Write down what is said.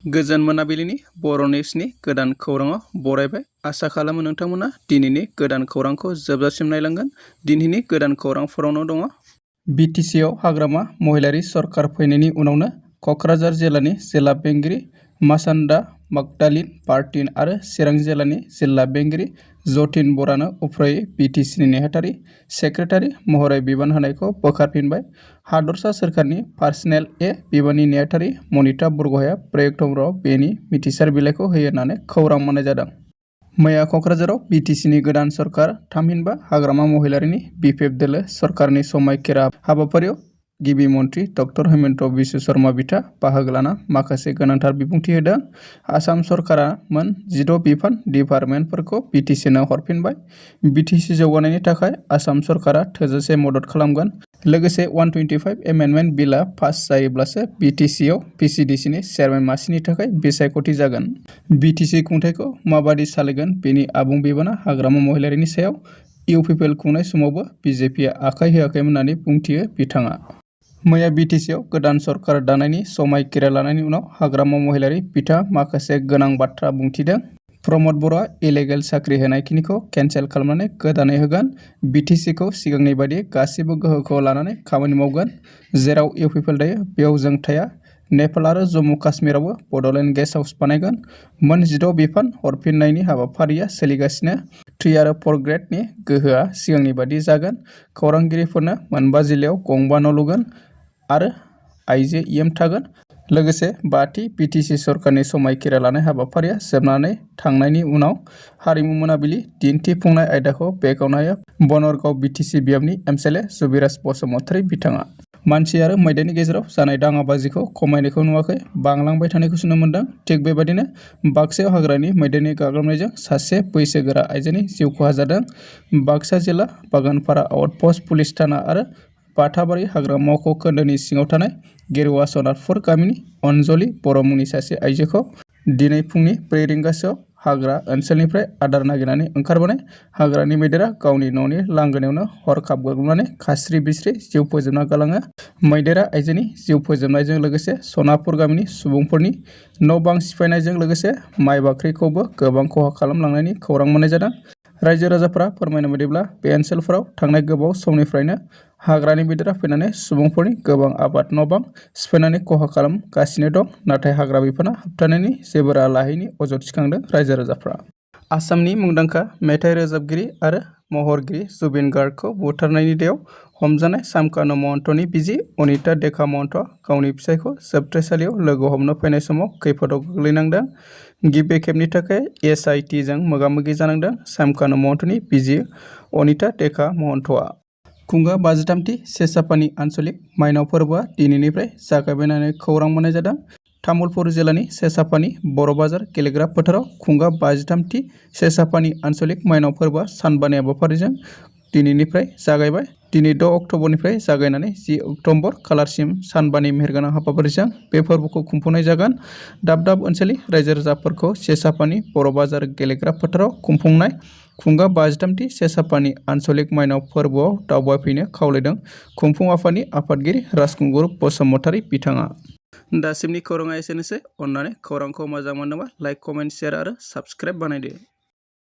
गोजोन मोनाबिलिनि बर' निउसनि गोदान खौराङाव बरायबाय। आसा खालामो नोंथांमोना दिनैनि गोदान खौरांखौ जोबजासिम नायलांगोन। दिनैनि गोदान खौरांफोरावनो दङ। बिटिसिआव हाग्रामा महिलारि सरकार फैनायनि उनावनो क'क्राझार जिल्लानि जिल्ला बेंगिरि मासान्दा मागदालिन पार्टिन आरो चिरां जिल्लानि जिल्ला बेंगिरि जतिन बरानो उफ्रायै बिटिसिनि नेहाथारि सेक्रेटारि महरै बिबान होनायखौ बोखारफिनबाय। हादरसा सोरखारनि पार्सनेल ए बिबाननि नेहाथारि मनिता बरग'हाया 4 अक्ट'बराव बेनि मिथिसार बिलाइखौ होयो होननानै खौरां मोननाय जादों। मैया क'क्राझाराव बिटिसिनि गोदान सरकार थामहिनबा हाग्रामा महिलारिनि बिपिएफ दोलो सरकारनि समायखिरा हाबाफारियाव गिबि मन्थ्रि डक्टर हेमन्त बिश्व शर्मा बिथा बाहागो लाना माखासे गोनांथार बिबुंथि होदों। आसाम सरकारा मोन 16 बिफान डिपार्टमेन्टफोरखौ बिटिसिनो हरफिनबाय। बिटिसि जौगानायनि थाखाय आसाम सरकारा थोजासे मदद खालामगोन। लोगोसे 125 एमेन्डमेन्ट बिलआ पास जायोब्लासो बिटिसिआव पिसिडिसिनि चेयारमेन मासिनि थाखाय बिसायख'थि जागोन। बिटिसि खुंथायखौ माबादि सालायगोन बेनि आबुं बिबाना हाग्रामा महिलारिनि सायाव। इउपिपिएल खुंनाय समावबो बिजेपिआ आखाइ होआखैमोन होननानै बुंथियो बिथाङा। मैया बिटिसिआव गोदान सरकार दानायनि समायखिरा लानायनि उनाव हाग्रामा महिलारि बिथाङा माखासे गोनां बाथ्रा बुंथिदों। प्रमद बर'आ इलिगेल साख्रि होनायखिनिखौ केन्सेल खालामनानै गोदानै होगोन। बिटिसिखौ सिगांनि बायदि गासिबो गोहोखौ लानानै खामानि मावगोन। जेराव इउपिपिएल दायो बेयाव जों थाया। नेपाल आरो जम्मु काश्मीरावबो बड'लेण्ड गेस्ट हाउस बानायगोन। मोन 16 बिफान हरफिननायनि हाबाफारिया सोलिगासिनो। 3 आरो 4 ग्रेडनि गोहोआ सिगांनि बादि जागोन। खौरांगिरिफोरनो मोनबा जिल्लायाव गंबा न' लुगोन आरो आइजो EM थागोन। लोगोसे 5थि बिटिसि सरकारनि समायखिरा लानाय हाबाफारिया जोबनानै थांनायनि उनाव हारिमु मोनाबिलि दिन्थिफुंनाय आयदाखौ बेखेवना होयो बनरगाव बिटिसि बियाबनि MCLA जुबिराज बसुमतारी बिथाङा। मानसि आरो मैदेरनि गेजेराव जानाय दाङाबाजिखौ खमायनायखौ नुवाखै, बांलांबाय थानायखौसो नुनो मोन्दों। थिग बेबादिनो बाक्सायाव हाग्रानि मैदेरनि गाग्लोबनायजों सासे बैसोगोरा आइजोनि जिउ खहा जादों। बाक्सा जिल्ला बागानपारा आउटपस्ट पुलिस थाना आरो बाथाबारि हाग्रामा मावख' खोन्दोनि सिङाव थानाय गेरुवा सनारपुर गामिनि अनजलि बर' मुंनि सासे आइजोखौ दिनै फुंनि 4 रिंगासोआव हाग्रा ओनसोलनिफ्राय आदार नागिरनानै ओंखारबोनाय हाग्रानि मैदेरा गावनि न'नि लांगोनायावनो हरखाब गाग्लोबनानै खास्रि बिस्रि जिउ फोजोबना गालाङो। मैदेरा आइजोनि जिउ फोजोबनायजों लोगोसे सनापुर गामिनि सुबुंफोरनि न' बां सिफायनायजों लोगोसे माइ बाख्रिखौबो गोबां खहा खालामलांनायनि खौरां मोननाय जादों। रायजो राजाफोरा फोरमायनाय बायदिब्ला बे ओनसोलफोराव थांनाय गोबाव समनिफ्रायनो हाग्रानि मैदेरा फैनानै सुबुंफोरनि गोबां आबाद न' बां सिफायनानै खहा खालामगासिनो दं। नाथाय हाग्रा बिफाना होबथानायनि जेबो राहा लायैनि अजद थिखांदों रायजो राजाफ्रा। आसामनि मुंदांखा मेथाइ रोजाबगिरि आरो महरगिरि जुबिन गार्गखौ बुथारनायनि दायाव हमजानाय सामकानु महन्तनि बिसि अनिता देखा महन्तआ गावनि फिसायखौ जोबथेसालियाव लोगो हमनो फैनाय समाव खैफोदाव गोग्लैनांदों। गिबि खेबनि थाखाय SIT जों मोगा-मोगि जानांदों सामकानु महन्तनि बिसि अनिता देखा महन्तआ। खुंगा 53थि सेसापानि आन्सलिक माइनाव फोरबोआ दिनैनिफ्राय जागायबाय होननानै खौरां मोननाय जादों। तामुलपुर जिल्लानि सेसापानि बर' बाजार गेलेग्रा फोथाराव खुंगा 53थि सेसापानि आन्सलिक माइनाव फोरबोआ सानबानि हाबाफारिजों दिनैनिफ्राय जागायबाय। दिनै 6 अक्ट'बरनिफ्राय जागायनानै 10 अक्ट'बर खालारसिम सानबानि मेहेरगोनां हाबाफारिजों बे फोरबोखौ खुंफुंनाय जागोन। दाब दाब ओनसोलनि रायजो राजाफोरखौ सेसापानि बर' बाजार गेलेग्रा फोथाराव खुंफुंनाय खुंगा 53थि सेसापानि आन्सलिक माइनाव फोरबोआव दावबायफैनो खावलायदों खुंफुं आफादनि आफादगिरि राजखुंगुर बसुमतारी बिथाङा। दासिमनि खौराङा एसेनोसै। अन्नानै खौरांखौ मोजां मोनोबा लाइक, कमेन्ट, शेयार आरो साबस्क्राइब बानायदो।